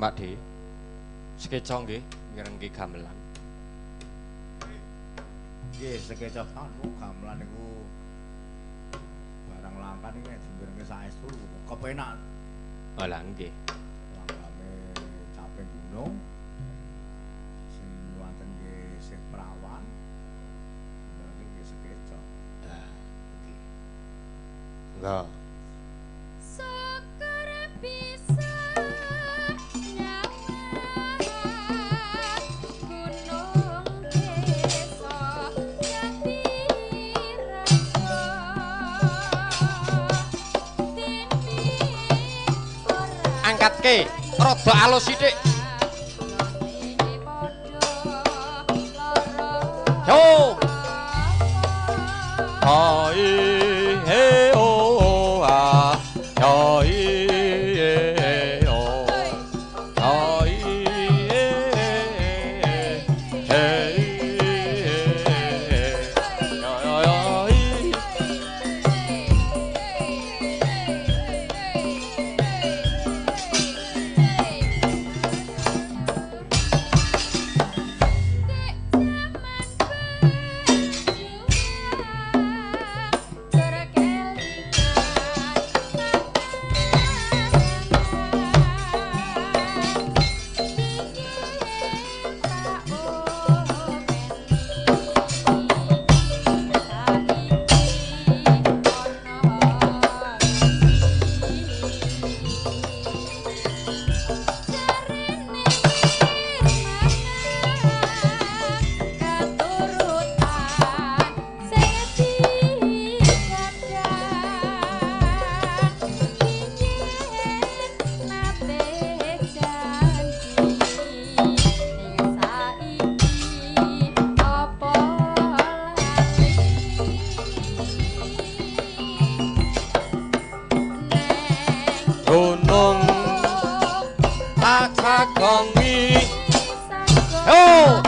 Pripun Pak De? Sekeca nggih mirengke gamelan. Nggih, sekeca anu gamelan niku barang langka niku nek dimirengke saestu kepenak. Oh lah nggih. Langgame caping gunung. Sing wonten nggih sing prawan. Mirengke nggih sekeca. Lah nggih. Enggak. Syukur bisa angkatke rada alus sithik. Yo. Ha i he o a ya i e o ha i e he ya ya ya i. Gunung tak kagongi. Yo.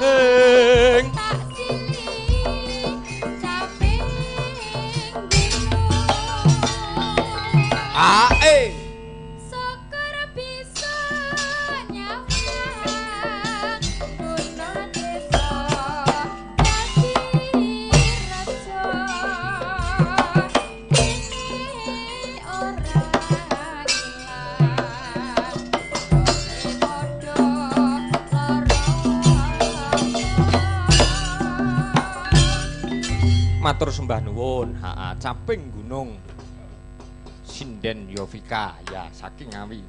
Ing ae. Syukur bisa nyawang gunung desa dadi raja kene ora ilang padha lara. Matur sembah nuwun. Ha, caping gunung. Sinden Yovika ya saking Ngawi.